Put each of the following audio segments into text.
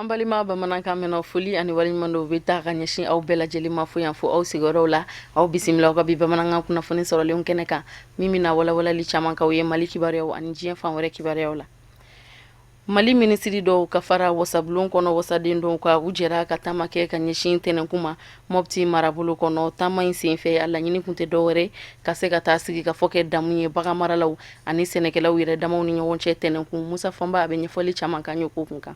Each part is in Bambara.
An balima bamanankan mɛnnaw, foli ani waleɲumandɔn bɛ taa ka ɲɛsin aw bɛɛ lajɛlen ma fo yan, fo aw sigiyɔrɔw la. Aw bisimila aw ka bi bamanankan kunnafoni sɔrɔlenw kɛnɛ kan, min bɛna walawalali caman k'aw ye Mali kibaruyaw ani diɲɛ fan wɛrɛ kibaruyaw la. Mali minisiri dɔw ka fara wasabulon kɔnɔ wasaden dɔw kan, u jɛra ka taama kɛ ka ɲɛsin Tɛnɛnkun ma Mɔpti marabolo kɔnɔ. Taama in senfɛ, a laɲini tun tɛ dɔwɛrɛ ka se ka taa sigi ka fɔ kɛ damu ye baganmaralaw ani sɛnɛkɛlaw yɛrɛ damaw ni ɲɔgɔn cɛ Tɛnɛnkun. Musa Fanba, a bɛ ɲɛfɔli caman k'an ye ko kun kan.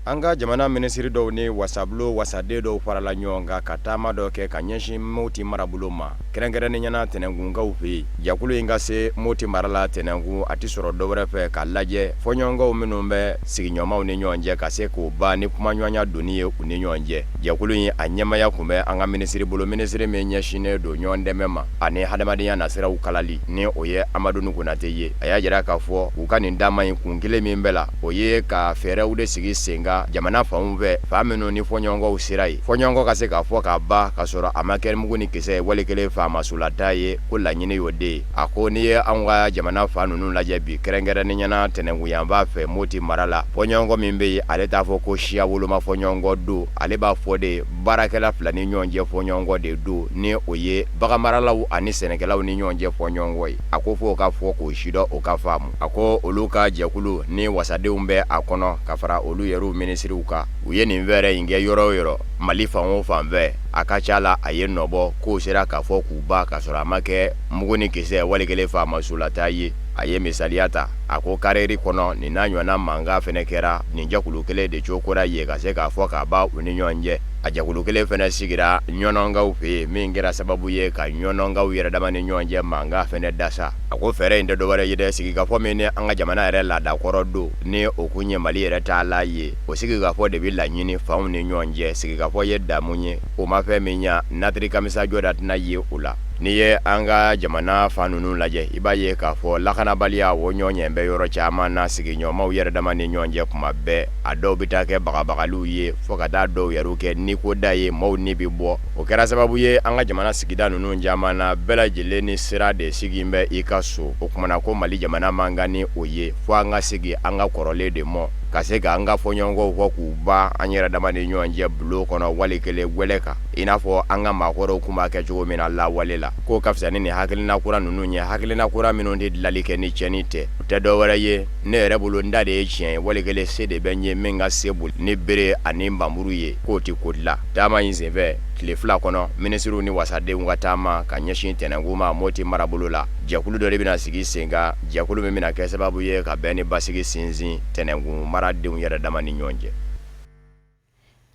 An ka jamana minisiri dɔw ni wasabulon wasaden dɔw farala ɲɔgɔn kan ka taama dɔ kɛ ka ɲɛsin Moti marabolo ma, kɛrɛnkɛrɛnnenya na Tɛnɛnkunkaw fɛ yen. Jɛkulu in ka se Moti mara la Tɛnɛnkun, a tɛ sɔrɔ dɔwɛrɛ fɛ k'a lajɛ fɔɲɔgɔnkɔw minnu bɛ sigiɲɔgɔnmaw ni ɲɔgɔn cɛ, ka se k'o ban ni kumaɲɔgɔnya donni ye u ni ɲɔgɔn cɛ. Jɛkulu in a ɲɛmaaya tun bɛ an ka minisiri bolo, minisiri min ɲɛsinnen don ɲɔgɔn dɛmɛ ma ani hadamadenya nasiraw kalali, ni o ye Amaduni Konate ye. A y'a jira k'a fɔ u ka nin taama in kun kelen min bɛ la, o ye ka fɛɛrɛw de sigi sen kan jamana fanw fɛ, fan minnu ni fɔɲɔgɔnkɔw sera yen, fɔɲɔgɔnkɔ ka se ka fɔ ka ban ka sɔrɔ a ma kɛ mugu ni kisɛ ye wali kelen faamasolata ye, ko laɲini y'o de ye. A ko n'i ye anw ka jamana fan ninnu lajɛ bi, kɛrɛnkɛrɛnnenya na Tɛnɛnkun yanfan fɛ Moti mara la, fɔɲɔgɔnkɔ min bɛ yen, ale t'a fɔ ko siya woloma fɔɲɔgɔnkɔ don, ale b'a fɔ de baarakɛla fila ni ɲɔgɔn cɛ fɔɲɔgɔnkɔ de don, ni o ye baganmaralaw ani sɛnɛkɛlaw ni ɲɔgɔn cɛ fɔɲɔgɔnkɔ ye. A ko f'o ka fɔ k'o sidɔn, o ka faamu. A ko olu ka jɛkulu ni wasadenw bɛ a kɔnɔ ka fara olu yɛrɛw minisiriw kan, u ye nin fɛɛrɛ in kɛ yɔrɔ o yɔrɔ Mali fan o fan fɛ, a ka ca la a ye nɔbɔ k'o sera k'a fɔ k'u ban ka sɔrɔ a ma kɛ mugu ni kisɛ wali kelen faamasolata ye. A ye misaliya ta, a ko kareri kɔnɔ, nin n'a ɲɔgɔnna mankan fɛnɛ kɛra nin jɛkulu kelen de cokora yen ka se k'a fɔ k'a ban u ni ɲɔgɔn cɛ. A jɛkulu kelen fɛnɛ sigira Ɲɔnɔnkaw fɛ yen, min kɛra sababu ye ka Ɲɔnɔnkaw yɛrɛ dama ni ɲɔgɔn cɛ mankan fɛnɛ dasa. A ko fɛɛrɛ in tɛ dɔwɛrɛ ye dɛ, sigikafɔ min ni an ka jamana yɛrɛ laada kɔrɔ don, ni o kun ye Mali yɛrɛ taalan ye, o sigikafɔ de bɛ laɲini fanw ni ɲɔgɔn cɛ. Sigikafɔ ye damu ye, o ma fɛn min ɲa, natiri kamisa jɔda tɛna ye o la. N'i ye an ka jamana fan ninnu lajɛ, i b'a ye k'a fɔ lakanabaliya o ɲɔgɔn bɛ yɔrɔ caman na sigiɲɔgɔnmaw yɛrɛ dama ni ɲɔgɔn cɛ kuma bɛɛ. A dɔw bɛ taa kɛ bagabagaliw ye, fo ka taa dɔw yɛrɛ kɛ niko da ye, maaw ni bɛ bɔ. O kɛra sababu ye an ka jamana sigida ninnu caman na, bɛɛ lajɛlen ni sira de sigi bɛ i ka so. O kumana ko Mali jamana man kan ni o ye, fo an ka segin an ka kɔrɔlen de mɔ, ka se ka an ka fɔɲɔgɔnkɔw fɔ k'u ban an yɛrɛ dama ni ɲɔgɔn cɛ bulon kɔnɔ wali kelen gwɛlɛ kan, i n'a fɔ an ka maakɔrɔw tun b'a kɛ cogo min na lawale la. K'o ka fisa ni nin hakilina kura ninnu ye, hakilina kura minnu tɛ dilali kɛ ni tiɲɛni tɛ. O tɛ dɔwɛrɛ ye ne yɛrɛ bolo, n da de ye tiɲɛ ye, wali kelen se de bɛ n ye min ka se boli ni bere ani npanmuru ye, k'o tɛ ko dilan. Taama in senfɛ, tile 2 kɔnɔ, minisiriw ni wasadenw ka taama ka ɲɛsin Tɛnɛnkun ma Moti marabolo la, jɛkulu dɔ de bɛna sigi sen kan, jɛkulu min bɛna kɛ sababu ye ka bɛn ni basigi sinsin Tɛnɛnkun maradenw yɛrɛ dama ni ɲɔgɔn cɛ.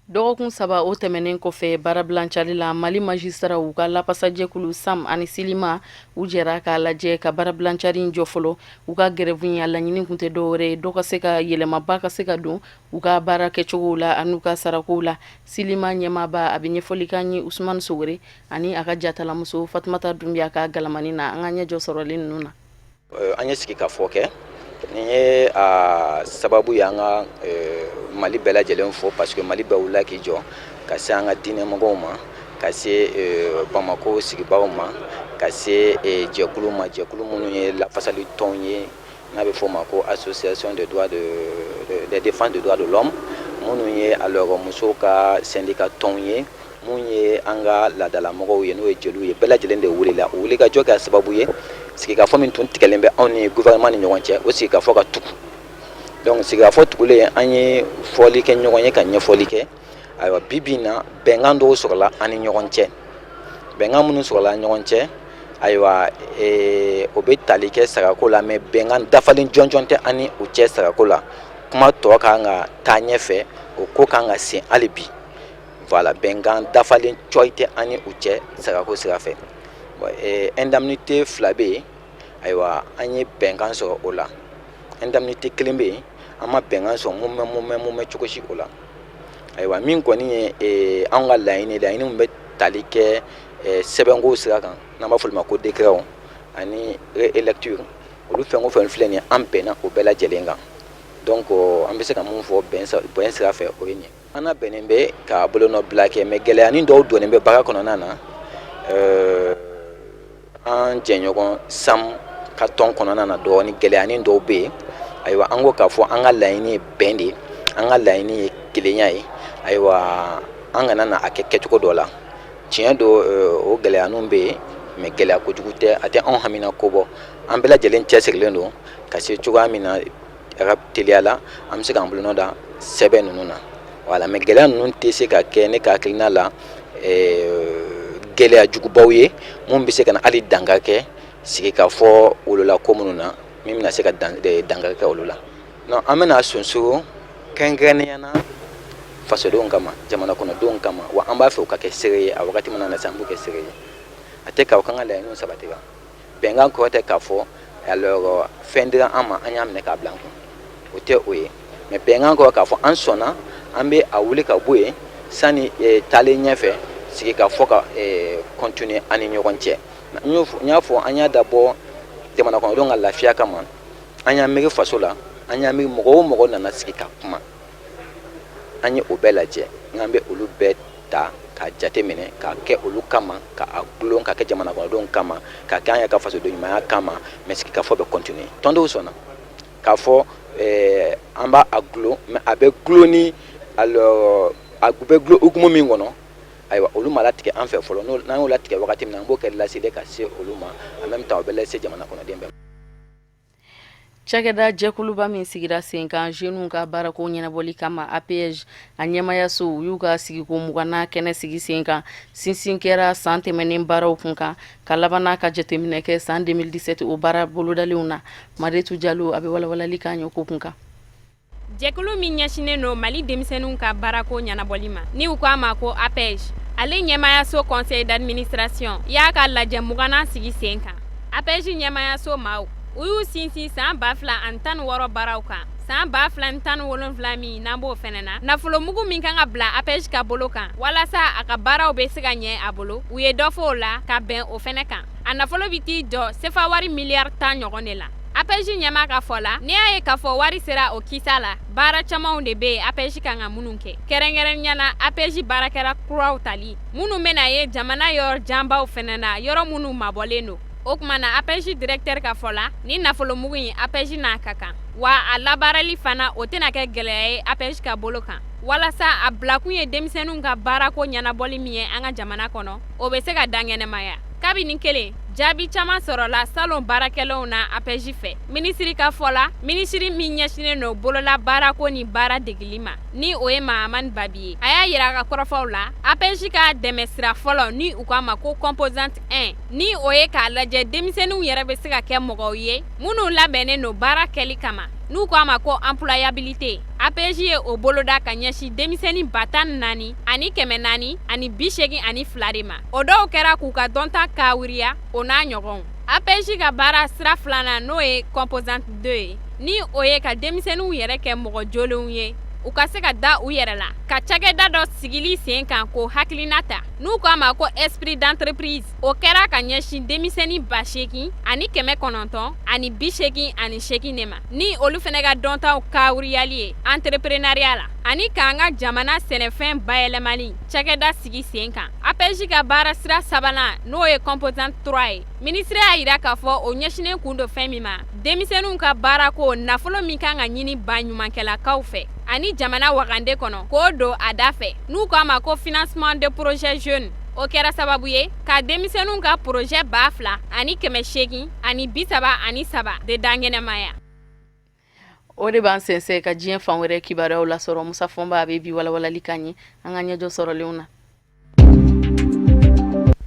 Dɔgɔkun 3 o tɛmɛnen kɔfɛ baarabilancari la, Mali majisitaraw ka lapasajɛkulu SAM ani SYLIMA, u jɛra k'a lajɛ ka baarabilancari in jɔ fɔlɔ. U ka grève in, a laɲini tun tɛ dɔwɛrɛ ye, dɔ ka se ka yɛlɛmaba ka se ka don u ka baara kɛcogow la an'u ka sarakow la. SYLIMA ɲɛmaaba, a bɛ ɲɛfɔli k'an ye Usumani Sogore ani a ka jatalamuso Fatumata Dunbiya ka galamani na. An ka ɲɛjɔ sɔrɔlen ninnu na. An ye sigikafɔ kɛ. Nin ye a sababu ye an ka Mali bɛɛ lajɛlen fo, parce que Mali bɛɛ wulila k'i jɔ, ka se an ka diinɛmɔgɔw ma, ka se Bamakɔ sigibaaw ma, ka se jɛkulu ma, jɛkulu minnu ye lafasali tɔnw ye, n'a bɛ fɔ o ma ko association de droit de défense des droits de l'homme, minnu ye alors musow ka syndicat tɔnw ye, mun ye an ka laadalamɔgɔw ye, n'o ye jeliw ye. Bɛɛ lajɛlen de wulila. O wulikajɔ kɛra sababu ye sigikafɔ min tun tigɛlen bɛ anw ni gouvernement ni ɲɔgɔn cɛ, o sigikafɔ ka tugu. Donc sigikafɔ tugulen, an ye fɔli kɛ ɲɔgɔn ye ka ɲɛfɔli kɛ. Ayiwa, bi bi in na, bɛnkan dɔw sɔrɔla an ni ɲɔgɔn cɛ. Bɛnkan minnu sɔrɔla an ɲɔgɔn cɛ, ayiwa, o bɛ tali kɛ sarako la, mais bɛnkan dafalen jɔnjɔn tɛ an ni o cɛ sarako la. Kuma tɔ kan ka taa ɲɛfɛ, o ko kan ka sen hali bi. Voilà, bɛnkan dafalen cɔyi tɛ an ni u cɛ sarako sira fɛ. Bon, indemnité fila bɛ yen. Ayiwa, an ye bɛnkan sɔrɔ o la. Indemnité kelen bɛ yen, an ma bɛnkan sɔrɔ mun mɛ cogo si o la. Ayiwa, min kɔni ye anw ka laɲini, laɲini min bɛ tali kɛ sɛbɛnko sira kan, n'an b'a fɔ olu ma ko décret ani relecture, olu fɛn o fɛn filɛ nin ye, an bɛnna o bɛɛ lajɛlen kan. Donc an bɛ se ka mun fɔ bɛn sira fɛ, o ye nin ye. An na bɛnnen bɛ ka bolonɔbila kɛ, mais gɛlɛyanin dɔw donnen bɛ baara kɔnɔna na. An jɛɲɔgɔn SAM ka tɔn kɔnɔna na, dɔɔni gɛlɛyanin dɔw bɛ yen. Ayiwa, an ko k'a fɔ an ka laɲini ye bɛn de ye, an ka laɲini ye. kelenya ye. Ayiwa, an kana na a kɛ kɛcogo dɔ la. Tiɲɛ don, o gɛlɛyaninw bɛ yen, mais gɛlɛya kojugu tɛ, a tɛ anw hamina ko bɔ. An bɛɛ lajɛlen cɛsirilen don ka se cogoya min na teliya la an bɛ se k'an bolonɔ da sɛbɛn ninnu na. Voilà, mais gɛlɛya ninnu tɛ se ka kɛ, ne ka hakilina la, gɛlɛya jugubaw ye mun bɛ se ka na hali dankari kɛ sigikafɔ wolola ko minnu na, min bɛna se ka dankari kɛ olu la. Non, an bɛna sonsoro kɛrɛnkɛrɛnnenya na fasodenw kama, jamana kɔnɔdenw kama. Wa an b'a fɛ u ka kɛ seere ye. A wagati mana na se, an b'u kɛ seere ye. A tɛ k'aw kan ka laɲiniw sabati kan. Bɛnkan kɔrɔ tɛ k'a fɔ alors fɛn dira an ma, an y'a minɛ k'a bila an kun, o tɛ o ye. Mais bɛnkan kɔrɔ k'a fɔ an sɔnna, an bɛ a wuli ka bɔ yen sani taalen ɲɛfɛ sigi ka fɔ ka continuer an ni ɲɔgɔn cɛ. N y'a fɔ, an y'a dabɔ jamana kɔnɔdenw ka lafiya kama. An y'an miiri faso la, an y'an miiri mɔgɔ o mɔgɔ nana sigi ka kuma, an ye o bɛɛ lajɛ. N'an bɛ olu bɛɛ ta k'a jate minɛ, k'a kɛ olu kama, ka a gulon ka kɛ jamana kɔnɔdenw kama, ka kɛ an yɛrɛ ka fasoden ɲumanya kama. Mais sigikafɔ bɛ continuer. Tɔndenw sɔnna k'a fɔ an b'a a gulon, mais a bɛ gulon ni, alors a bɛ gulon hukumu min kɔnɔ, ayiwa, olu ma latigɛ an fɛ fɔlɔ. N'an y'o latigɛ wagati min na, an b'o kɛ laseli ka se olu ma. En même temps, o bɛ lase jamana kɔnɔden bɛɛ. Cakɛda jɛkuluba min sigira sen kan jeunes ka baarako ɲɛnabɔli kama, APEJ, a ɲɛmayaso u y'u ka sigiko 20nan kɛnɛ sigi sen kan. Sinsin kɛra san tɛmɛnen baaraw kun kan, ka laban ka jateminɛ kɛ san 2017 o baara bolodalenw na. Maretu Jalo, a bɛ walawalali k'an ye ko kun kan. Jɛkulu min ɲɛsinnen don Mali denmisɛnninw ka baarako ɲɛnabɔli ma, ni u ko a ma ko APEJ, ale ɲɛmayaso conseil d'administration y'a ka lajɛ 20nan sigi sen kan. APEJ ɲɛmayaso maaw, u y'u sinsin san 2016 baaraw kan. San 2017 min n'an b'o fɛnɛ na, nafolomugu min kan ka bila APEJ ka bolo kan walasa a ka baaraw bɛ se ka ɲɛ a bolo, u ye dɔ fɔ o la ka bɛn o fɛnɛ kan. A nafolo bɛ t'i jɔ sefa wari miliyari 10 ɲɔgɔn de la. APEJ ɲɛmaa ka fɔ la, n'i y'a ye k'a fɔ wari sera o kisa la, baara camanw de bɛ yen APEJ kan ka minnu kɛ, kɛrɛnkɛrɛnnenya la APEJ baarakɛla kuraw tali minnu bɛna ye jamana yɔrɔ janbaw fɛnɛ na, yɔrɔ minnu mabɔlen don. O tuma na, APEJ directeur ka fɔ la, ni nafolomugu in, APEJ n'a ka kan wa a labaarali fana, o tɛna kɛ gɛlɛya ye APEJ ka bolo kan, walasa a bilakun ye denmisɛnninw ka baarako ɲɛnabɔli min ye an ka jamana kɔnɔ, o bɛ se ka dankɛnɛmaya. Kabini kelen, jaabi caman sɔrɔla salon baarakɛlaw na APEJ fɛ. Minisiri ka fɔ la, minisiri min ɲɛsinnen don bolola baarako ni baara degeli ma, ni o ye Mahamani Babi ye, a y'a yira a ka kɔrɔfɔw la, APEJ ka dɛmɛ sira fɔlɔ, ni u k'a ma ko composante 1, ni o ye k'a lajɛ denmisɛnninw yɛrɛ bɛ se ka kɛ mɔgɔw ye minnu labɛnnen don baara kɛli kama, n'u k'a ma ko employabilité, APEJ ye o boloda ka ɲɛsin denmisɛnnin 14,482 de ma. O dɔw kɛra k'u ka dɔnta kawuriya, o n'a ɲɔgɔnw. APEJ ka baara sira filanan, n'o ye composante 2 ye, ni o ye ka denmisɛnninw yɛrɛ kɛ mɔgɔ jolenw ye, u ka se ka da u yɛrɛ la, ka cakɛda dɔ sigili sen kan k'o hakilina ta, n'u k'a ma ko esprit d'entreprise, o kɛra ka ɲɛsin denmisɛnnin 8988 de ma, ni olu fana ka dɔntaw kawuriyali ye entrepreneuriat la, ani k'an ka jamana sɛnɛfɛn bayɛlɛmali cakɛda sigi sen kan. APEJ ka baara sira sabanan, n'o ye composante 3 ye, minisiri y'a yira k'a fɔ o ɲɛsinnen kun don fɛn min ma, denmisɛnninw ka baarako nafolo min kan ka ɲini baɲumankɛlakaw fɛ ani jamana wagande kɔnɔ, k'o don a da fɛ, n'u k'a ma ko financement de projet jeune, o kɛra sababu ye ka denmisɛnninw ka projet 2833 de dankɛnɛmaya. O de b'an sɛnsɛn ka diɲɛ fan wɛrɛ kibaruyaw lasɔrɔ. Musa Fɔnba, a bɛ bi walawalali kan ye an ka ɲɛjɔ sɔrɔlenw na.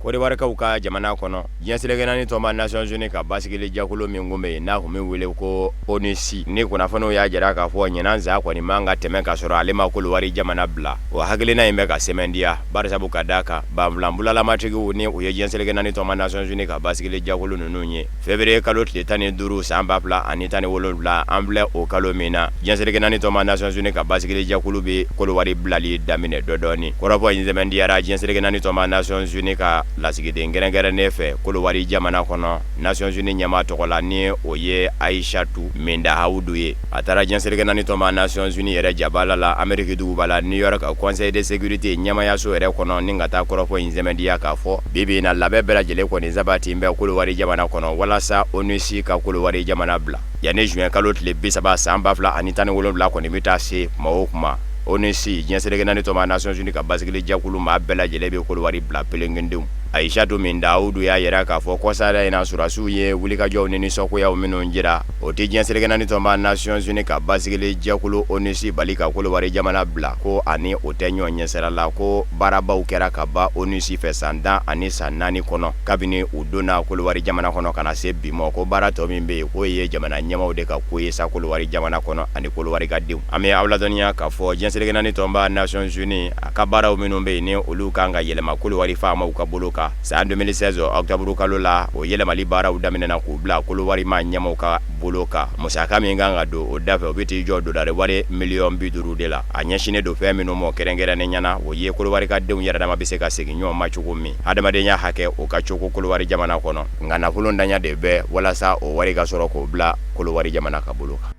Kɔdiwarikaw ka jamana kɔnɔ, diɲɛ seleke naani tɔnba Nations Unies ka basigili jɛkulu min kun bɛ yen, n'a kun bɛ wele ko ONUCI, ni kunnafoniw y'a jira k'a fɔ ɲinan san kɔni man ka tɛmɛ ka sɔrɔ ale ma Kɔdiwari jamana bila. O hakilina in bɛ ka sɛmɛntiya, barisabu ka d'a kan banfula bulalamatigiw, ni u ye diɲɛ seleke naani tɔnba Nations Unies ka basigili jɛkulu ninnu ye, février kalo tile 15 san 2017, an filɛ o kalo min na, diɲɛ seleke naani tɔnba Nations Unies ka basigili jɛkulu bɛ Kɔdiwari bilali daminɛ dɔ dɔɔni. Kɔrɔfɔ in sɛmɛntiyara diɲɛ seleke naani tɔnba Nations Unies ka lasigiden kɛrɛnkɛrɛnnen fɛ Kɔdiwari jamana kɔnɔ, Nations Unies ɲɛmaa tɔgɔ la, ni o ye Ayisatu Mindahawudu ye. A taara diɲɛ seleke naani tɔnba Nations Unies yɛrɛ jabala la Ameriki duguba la New York, Conseil de sécurité ɲɛmayaso yɛrɛ kɔnɔ, ni ka taa kɔrɔfɔ in sɛmɛntiya k'a fɔ bi bi in na, labɛn bɛɛ lajɛlen kɔni sabati bɛ Kɔdiwari jamana kɔnɔ walasa ONUCI ka Kɔdiwari jamana bila yanni juin kalo tile 30 san 2017 kɔni bɛ taa se kuma o kuma. O ONUCI, diɲɛ seleke naani tɔnba Nations Unies ka basigili jɛkulu maa bɛɛ lajɛlen bɛ Kolowari bila pelengendenw. Ayisatu Mindawudu y'a yira k'a fɔ kɔsada in na sɔrɔdasiw ye wulikajɔw ni nisɔngoyaw minnu jira, o tɛ diɲɛ seleke naani tɔnba Nations Unies ka basigili jɛkulu ONUCI bali ka Kolowari jamana bila, ko ani o tɛ ɲɔgɔn ɲɛsira la, ko baarabaw kɛra ka ban ONUCI fɛ san 10 ani san 4 kɔnɔ kabini u donna Kolowari jamana kɔnɔ ka na se bi ma, ko baara tɔ min bɛ yen k'o ye jamana ɲɛmaaw de ka ko ye sa Kolowari jamana kɔnɔ ani Kolowari ka denw. An bɛ aw ladɔnniya k'a fɔ diɲɛ seleke naani tɔnba Nations Unies a ka baaraw minnu bɛ yen ni olu kan ka yɛlɛma Kolowari faamaw ka bolo kan san 2016 octobre kalo la, o yɛlɛmali baaraw daminɛna k'u bila Kolowari maa ɲɛmaaw ka bolo kan. Musaka min kan ka don o dafɛ, o bɛ t'i jɔ dolari wari miliyɔn 50 de la. A ɲɛsinnen don fɛn minnu ma kɛrɛnkɛrɛnnenya na, o ye Kolowari ka denw yɛrɛ dama bɛ se ka segin ɲɔgɔn ma cogo min, hadamadenya hakɛ o ka cogo Kolowari jamana kɔnɔ. Nka nafolo ntanya de bɛ walasa o wari ka sɔrɔ k'o bila Kolowari jamana ka bolo kan.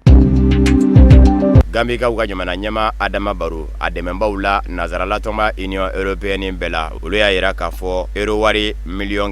Gambikaw ka jamana ɲɛmaa Adama Baro, a dɛmɛbaw la nansaralatɔnba Union européenne bɛɛ la, olu y'a yira k'a fɔ euro wari 200 miliyɔn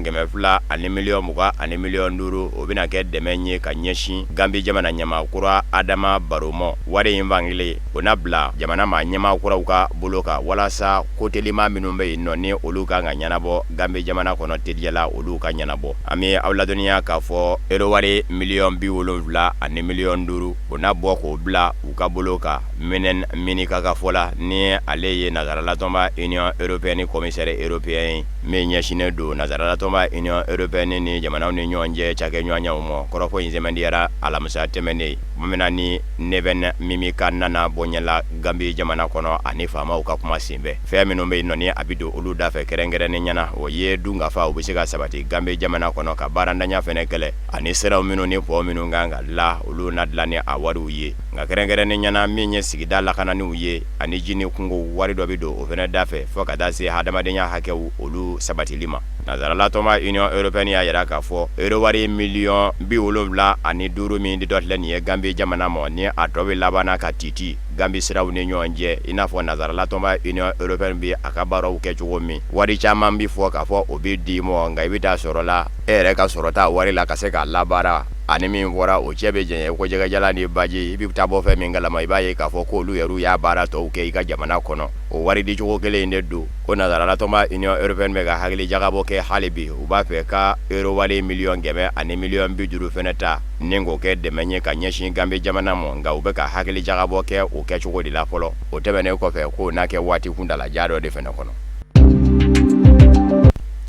ani 20 ani 5 miliyɔn, o bɛna kɛ dɛmɛ ye ka ɲɛsin Gambi jamana ɲɛmaa kura Adama Baro ma. Wari in fankelen, o na bila jamana maa ɲɛmaa kuraw ka bolo kan, walasa ko telima minnu bɛ yen nɔ ni olu kan ka ɲɛnabɔ Gambi jamana kɔnɔ teliya la, olu ka ɲɛnabɔ. An bɛ aw ladɔnniya k'a fɔ euro wari 75 miliyɔn ani 5 miliyɔn, o na bɔ k'o bila u ka bolo kan. Neven Mimica ka fɔ la, ni ale ye nansaralatɔnba Union européenne commissaire européen ye min ɲɛsinnen don nansaralatɔnba Union européenne ni jamanaw ni ɲɔgɔn cɛ cakɛɲɔgɔnyaw ma, kɔrɔfɔ in sɛmɛntiyara alamisa tɛmɛnen min ni Neven Mimica nana bɔ ɲɛla Gambi jamana kɔnɔ ani faamaw ka kuma senfɛ. Fɛn minnu bɛ yen nɔ ni a bɛ don olu da fɛ kɛrɛnkɛrɛnnen ɲɛna, o ye dunkafa u bɛ se ka sabati Gambi jamana kɔnɔ, ka baarantanya fɛnɛ kɛlɛ, ani siraw minnu ni pont minnu kan ka dilan, olu na dilan ni a wariw ye. Nka kɛrɛnkɛrɛnnen ɲɛna, min ye sigida lakananiw ye ani ji ni kungo, wari dɔ bɛ don o fɛnɛ da fɛ, fo ka taa se hadamadenya hakɛw olu sabatili ma. Nansaralatɔnba Union européenne y'a yira k'a fɔ euro wari 75 miliyɔn min ditɔ filɛ nin ye Gambi jamana ma, ni a tɔ bɛ labanna ka titi Gambi siraw ni ɲɔgɔn cɛ, i n'a fɔ nansaralatɔnba Union européenne bɛ a ka baaraw kɛ cogo min. Wari caman bɛ fɔ k'a fɔ o bɛ di mɔ, nka i bɛ taa sɔrɔ la e yɛrɛ ka sɔrɔta wari la ka se k'a labaara, ani min fɔra o cɛ bɛ janya ko jɛgɛjalan ni baji. I bɛ taa bɔ fɛn min kalama, i b'a ye k'a fɔ k'olu yɛrɛ y'a baara tɔw kɛ i ka jamana kɔnɔ. O wari dicogo kelen in de don ko nansaralatɔnba Union européenne bɛ ka hakili jagabɔ kɛ hali bi. U b'a fɛ ka euro wari 100 miliyɔn ani 50 miliyɔn fɛnɛ ta ni k'o kɛ dɛmɛ ye ka ɲɛsin Gambi jamana ma, nka u bɛ ka hakili jagabɔ kɛ o kɛcogo de la fɔlɔ. O tɛmɛnen kɔfɛ, k'o n'a kɛ waati kuntalajan dɔ de fɛnɛ kɔnɔ.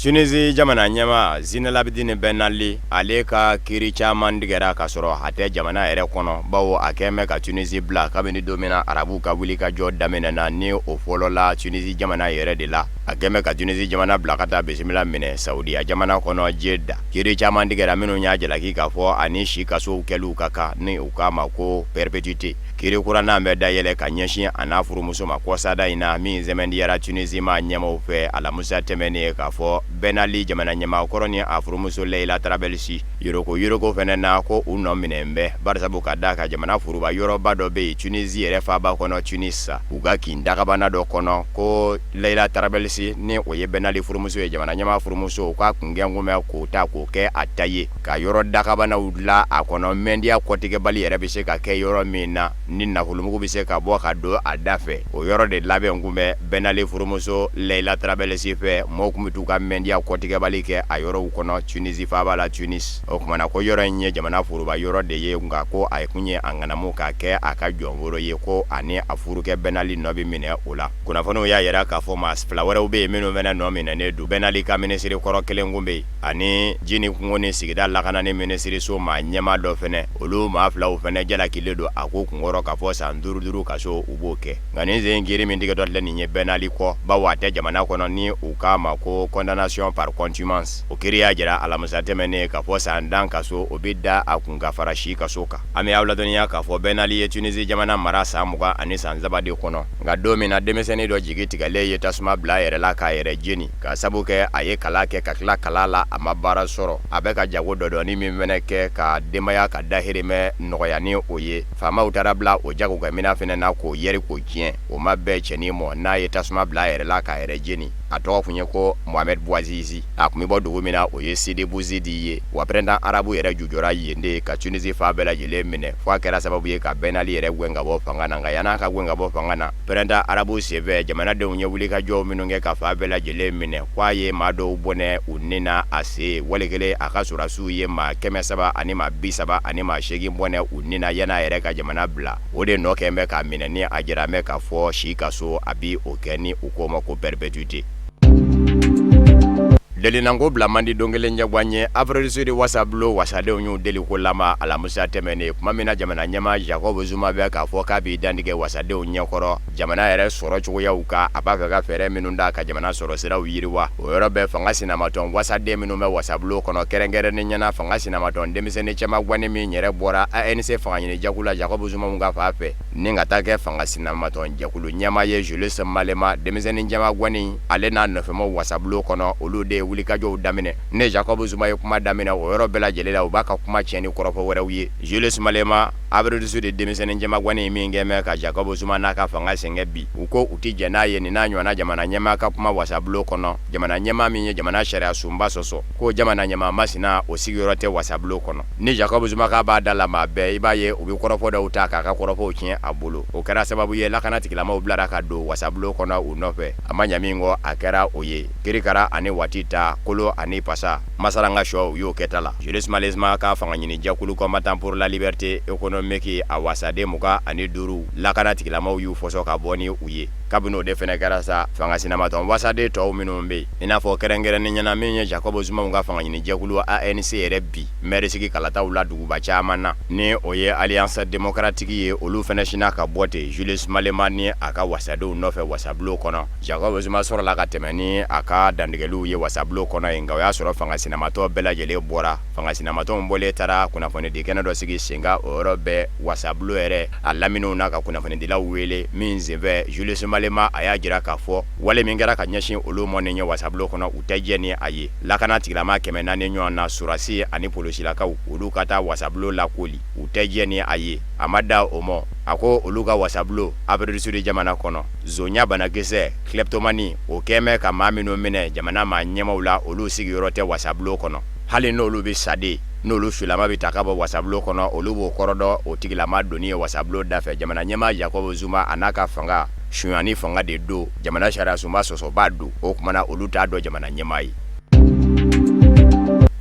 Tunisie jamana ɲɛmaa Zinelabidini Ben Ali, ale ka kiiri caman tigɛra ka sɔrɔ a tɛ jamana yɛrɛ kɔnɔ, bawo a kɛn bɛ ka Tunisie bila kabini don min na arabuw ka wulikajɔ daminɛna, ni o fɔlɔla Tunisie jamana yɛrɛ de la. A kɛn bɛ ka Tunisie jamana bila ka taa bisimila minɛ Saudiya jamana kɔnɔ Jeddah. Kiiri caman tigɛra minnu y'a jalaki k'a fɔ ani si kasow kɛliw ka kan, ni u k'a ma ko perpétuité. Kiiri kuranan bɛ dayɛlɛ ka ɲɛsin a n'a furumuso ma kɔsada in na, min sɛmɛntiyara Tunisie maa ɲɛmaaw fɛ alamisa tɛmɛnen, k'a fɔ Ben Ali jamana ɲɛmaa kɔrɔ ni a furumuso Leila Trabelsi, yoroko yoroko fɛnɛ na, ko u nɔ minɛn bɛ, barisabu ka da ka jamana foroba yɔrɔba dɔ bɛ yen Tunisie yɛrɛ faaba kɔnɔ Tunis, u ka kin dagabana dɔ kɔnɔ, ko Leila Trabelsi, ni o ye Ben Ali furumuso ye, jamana ɲɛmaa furumuso, k'a kun gɛn bɛ k'o ta k'o kɛ a ta ye, ka yɔrɔ dagabanaw dilan a kɔnɔ, mɛndiya kɔtigɛbali yɛrɛ bɛ se ka kɛ yɔrɔ min na, ni nafolomugu bɛ se ka bɔ ka don a da fɛ. O yɔrɔ de labɛn kun bɛ Ben Ali furumuso Leila Trabelsi fɛ. Mɔgɔw tun bɛ t'u ka mɛndiya kɔtigɛbali kɛ a yɔrɔw kɔnɔ Tunisie faaba la Tunis. O kumana ko yɔrɔ in ye jamana foroba yɔrɔ de ye, nka ko a kun ye a ŋanamu k'a kɛ a ka jɔnforo ye, ko ani a furukɛ Ben Ali nɔ bɛ minɛ o la. Kunnafoniw y'a yira k'a fɔ maa fila wɛrɛw bɛ yen minnu fana nɔ minɛnen don. Ben Ali ka minisiri kɔrɔ kelen kun bɛ yen, ani ji ni kungo ni sigida lakanani minisiriso maa ɲɛmaa dɔ fɛnɛ. Olu maa filaw fɛnɛ jalakilen don a ko kunkɔrɔ k'a fɔ san duuru duuru kaso u b'o kɛ. Nka nin sen kiiri min tigɛtɔ filɛ nin ye Ben Ali kɔ, bawo a tɛ jamana kɔnɔ, ni u k'a ma ko condamnation par contumace, o kiiri y'a jira alamisa tɛmɛnen k'a fɔ san 10 kaso o bɛ da a kun ka fara si kaso kan. An bɛ aw ladɔnniya k'a fɔ Ben Ali ye Tunisie jamana mara san 20 ani san 3 de kɔnɔ. Nka don min na denmisɛnnin dɔ jigi tigɛlen ye tasuma bila a yɛrɛ yɛrɛ la k'a yɛrɛ jeni ka sabu kɛ a ye kalan kɛ ka tila kalan la, a ma baara sɔrɔ. A bɛ ka jago dɔdɔɔni min fɛnɛ kɛ ka denbaya ka dahirimɛ nɔgɔya ni o ye, faamaw taara bila o jagokɛminɛn fɛnɛ na k'o yɛri k'o tiɲɛ. O ma bɛn cɛnin mɔ n'a ye tasuma bila a yɛrɛ la k'a yɛrɛ jeni. A tɔgɔ tun ye ko Mohamed Bouazizi. A tun bɛ bɔ dugu min na, o ye Sidi Bouzid ye. Wa printemps arabe yɛrɛ jujɔra yen de ka Tunisie fan bɛɛ lajɛlen minɛ, fo a kɛra sababu ye ka Ben Ali yɛrɛ gɛn ka bɔ fanga na. Nka yan'a ka gɛn ka bɔ fanga na, printemps arabe senfɛ, jamanadenw ye wulikajɔw minnu kɛ ka fan bɛɛ lajɛlen minɛ, ko a ye maa dɔw bɔnɛ u ni na a sen wali kelen a ka sɔrɔdasiw ye maa 300 ani maa 38 bɔnɛ u ni na yan'a yɛrɛ ka jamana bila. O de nɔ kɛlen bɛ k'a minɛ ni a jira bɛ k'a fɔ si kaso a bɛ o kɛ ni u k'o ma ko perpétuité. Delinanko bila man di don kelen ɲɛgwan ye. Afrique du Sud wasabulon wasadenw y'u deliko laban alamisa tɛmɛnen, tuma min na jamana ɲɛmaa Jacob Zuma bɛ k'a fɔ k'a b'i dantigɛ wasadenw ɲɛkɔrɔ jamana yɛrɛ sɔrɔ cogoyaw kan, a b'a fɛ ka fɛɛrɛ minnu da ka jamana sɔrɔ siraw yiriwa. O yɔrɔ bɛɛ, fanga sinamatɔn wasaden minnu bɛ wasabulon kɔnɔ, kɛrɛnkɛrɛnnen ɲɛna fanga sinamatɔn denmisɛnnin cɛmagwanni min yɛrɛ bɔra ANC fangaɲini jɛkulu la Jacob Zuma ka fan fɛ ni ka taa kɛ fanga sinamatɔn jɛkulu ɲɛmaa ye, Julius Malema, denmisɛnnin cɛmagwanni, ale n'a nɔfɛmaw wasabulon kɔnɔ, olu de ye wulikajɔw daminɛ. Ni Jacob Zuma ye kuma daminɛ, o yɔrɔ bɛɛ lajɛlen la, u b'a ka kuma tiɲɛ ni kɔrɔfɔ wɛrɛw ye. Julius Malema, Afrique du Sud denmisɛnnin cɛmagwanni min kɛlen bɛ ka Jacob Zuma n'a ka fanga sɛgɛn bi, u ko u tɛ jɛn n'a ye nin n'a ɲɔgɔnna jamana ɲɛmaa ka kuma wasabulon kɔnɔ, jamana ɲɛmaa min ye jamana sariya sunba sɔsɔ, ko jamana ɲɛmaa masina o sigiyɔrɔ tɛ wasabulon kɔnɔ. Ni Jacob Zuma k'a b'a da la maa bɛɛ, i b'a ye u bɛ kɔrɔfɔ dɔw ta k'a ka kɔrɔfɔw tiɲɛ a bolo. O kɛra sababu ye lakana tigilamaw bilara ka don wasabulon kɔnɔ u nɔfɛ. A ma ɲɛ min kɔ, a kɛra o ye kirikara ani waati ta kolo ani pasa masaranga sɔ, u y'o kɛta la. Julius Malema ka fanga ɲini jɛkulu Combattants pour la liberté économique, a wasaden 25, lakana tigilamaw y'u fɔsɔ ka bɔ ni u ye. Kabini o de fana kɛra sa, fanga sinamatɔn wasaden tɔw minnu bɛ yen, i n'a fɔ kɛrɛnkɛrɛnnen ɲɛna min ye Jacob Zuma ka fanga ɲini jɛkulu ANC yɛrɛ bi mɛrisigi kalataw la duguba caman na, ni o ye Alliance démocratique ye, olu fana sinna ka bɔ ten Julius Malema ni a ka wasadenw nɔfɛ wasabulon kɔnɔ. Jacob Zuma sɔrɔla ka tɛmɛ ni a ka dantigɛliw ye wasabulon kɔnɔ yen, nka o y'a sɔrɔ fanga sinamatɔn bɛɛ lajɛlen bɔra. Fanga sinamatɔnw bɔlen taara kunnafonidi kɛnɛ dɔ sigi sen kan o yɔrɔ bɛɛ wasabulon yɛrɛ a laminiw na, ka kunnafonidilaw wele min senfɛ, Julius Malema a y'a jira k'a fɔ wale min kɛra ka ɲɛsin olu ma nin ye wasabulon kɔnɔ, u tɛ jɛn ni a ye. Lakana tigilama 400 ɲɔgɔn na, sɔrɔdasi ani polosilakaw, olu ka taa wasabulon lakoli, u tɛ jɛn ni a ye. A ma da o ma, a ko olu ka wasabulon Afrique du Sud jamana kɔnɔ, zonya banakisɛ kleptomanie o kɛlen bɛ ka maa minnu minɛ jamana maa ɲɛmaaw la, olu sigiyɔrɔ tɛ wasabulon kɔnɔ. Hali n'olu bɛ sa de, n'olu sulama bɛ ta ka bɔ wasabulon kɔnɔ, olu b'o kɔrɔ dɔn o tigilama donni ye wasabulon dafɛ. Jamana ɲɛmaa Jacob Zuma a n'a ka fanga sonyani fanga de don, jamana sariya sunba sɔsɔba don. O tuma na, olu t'a dɔn jamana ɲɛmaa ye.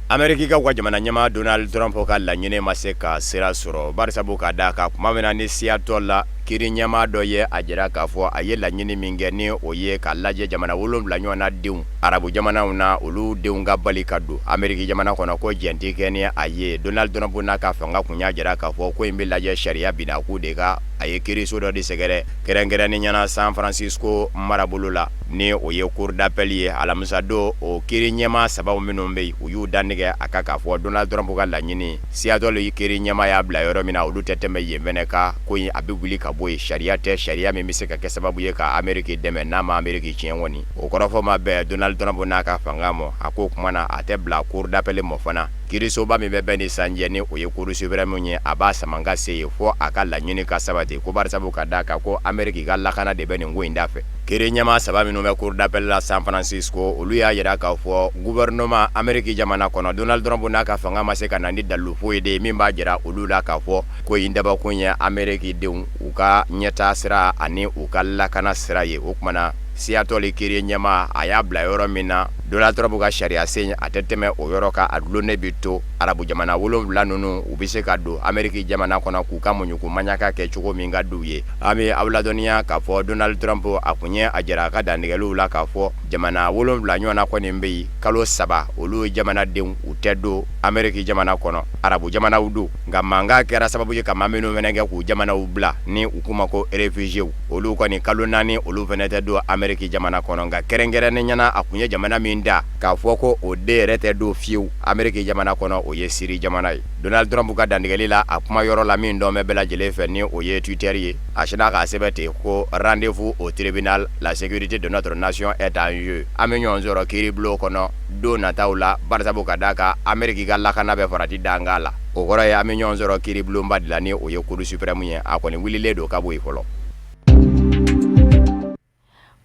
Amerikikaw ka jamana ɲɛmaa Donald Trump ka laɲini ma se ka sira sɔrɔ, barisabu ka d'a kan tuma min na ni Seattle la kiri ɲɛmaa dɔ ye a jira k'a fɔ a ye laɲini min kɛ, ni o ye k'a lajɛ jamana 7 ɲɔgɔn na denw arabu jamanaw na, olu denw ka bali ka don Ameriki jamana kɔnɔ, ko jɛn tɛ kɛ ni a ye. Donald Trump n'a ka fanga kun y'a jira k'a fɔ ko in bɛ lajɛ sariya binakun de kan. A ye kiriso dɔ de sɛgɛrɛ, kɛrɛnkɛrɛnnen ɲɛna San Francisco marabolo la, ni o ye cour d'appel ye. Alamisa don, o kiri ɲɛmaa sabaw minnu bɛ yen, u y'u dantigɛ a kan k'a fɔ Donald Trump ka laɲini, Seattle kiri ɲɛmaa y'a bila yɔrɔ min na, olu tɛ tɛmɛ yen fɛnɛ kan. Ko in a bɛ wuli ka bɔ yen. Sariya tɛ, sariya min bɛ se ka kɛ sababu ye ka Ameriki dɛmɛ n'a ma Ameriki tiɲɛ kɔni. O kɔrɔfɔ ma bɛn Donald Trump n'a ka fanga ma. A ko o tuma na a tɛ bila cour d'appel ma fana. Kirisoba min bɛ bɛɛ ni san cɛ, ni o ye cour suprême ye, a b'a sama ka se yen fo a ka laɲini ka sabati, ko barisabu ka d'a kan ko Ameriki ka lakana de bɛ nin ko in da fɛ. Kiri ɲɛmaa saba minnu bɛ cour d'appel la San Francisco, olu y'a jira k'a fɔ gouvernement Ameriki jamana kɔnɔ, Donald Trump n'a ka fanga ma se ka na ni dalilu foyi de ye min b'a jira olu la k'a fɔ ko in dabɔkun ye Ameriki denw u ka ɲɛtaa sira ani u ka lakana sira ye. O tuma na, Seattle kiri ɲɛmaa a y'a bila yɔrɔ min na, Donald Trump ka sariya sen a tɛ tɛmɛ o yɔrɔ kan, a dulonnen bɛ to. Arabu jamana 7 ninnu, u bɛ se ka don Ameriki jamana kɔnɔ k'u ka muɲuku maɲaka kɛ cogo min ka d'u ye. An bɛ aw ladɔnniya k'a fɔ Donald Trump a kun ye a jira a ka dantigɛliw la k'a fɔ jamana 7 ɲɔgɔnna kɔni bɛ yen, kalo 3 olu jamanadenw u tɛ don Ameriki jamana kɔnɔ, arabu jamanaw don. Nka mankan kɛra sababu ye ka maa minnu fana kɛ k'u jamanaw bila, ni u k'u ma ko réfugiés, olu kɔni kalo 4 olu fana tɛ don Ameriki jamana kɔnɔ. Nka kɛrɛnkɛrɛnnen ɲɛna, a kun ye jamana min min da k'a fɔ ko o den yɛrɛ tɛ don fiyewu Ameriki jamana kɔnɔ, o ye Siri jamana ye. Donald Trump ka dantigɛli la a kuma yɔrɔ la min dɔn bɛ bɛɛ lajɛlen fɛ, ni o ye Twitter ye, a sinna k'a sɛbɛn ten ko: "Rendez-vous au tribunal, la sécurité de notre nation est en jeu." An bɛ ɲɔgɔn sɔrɔ kiiribulon kɔnɔ don nataw la, barisabu ka d'a kan Ameriki ka lakana bɛ farati dankan la. O kɔrɔ ye an bɛ ɲɔgɔn sɔrɔ kiiribulonba de la, ni o ye Cour suprême ye. A kɔni wulilen don ka bɔ yen fɔlɔ.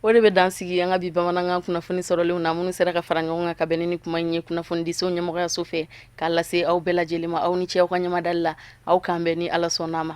O de bɛ dan sigi an ka bi bamanankan kunnafoni sɔrɔlenw na, minnu sera ka fara ɲɔgɔn kan ka bɛn ni kuma in ye kunnafonidiso ɲɛmɔgɔyaso fɛ k'a lase aw bɛɛ lajɛlen ma. Aw ni ce aw ka ɲɛmadali la. Aw k'an bɛn ni Ala sɔnna a ma.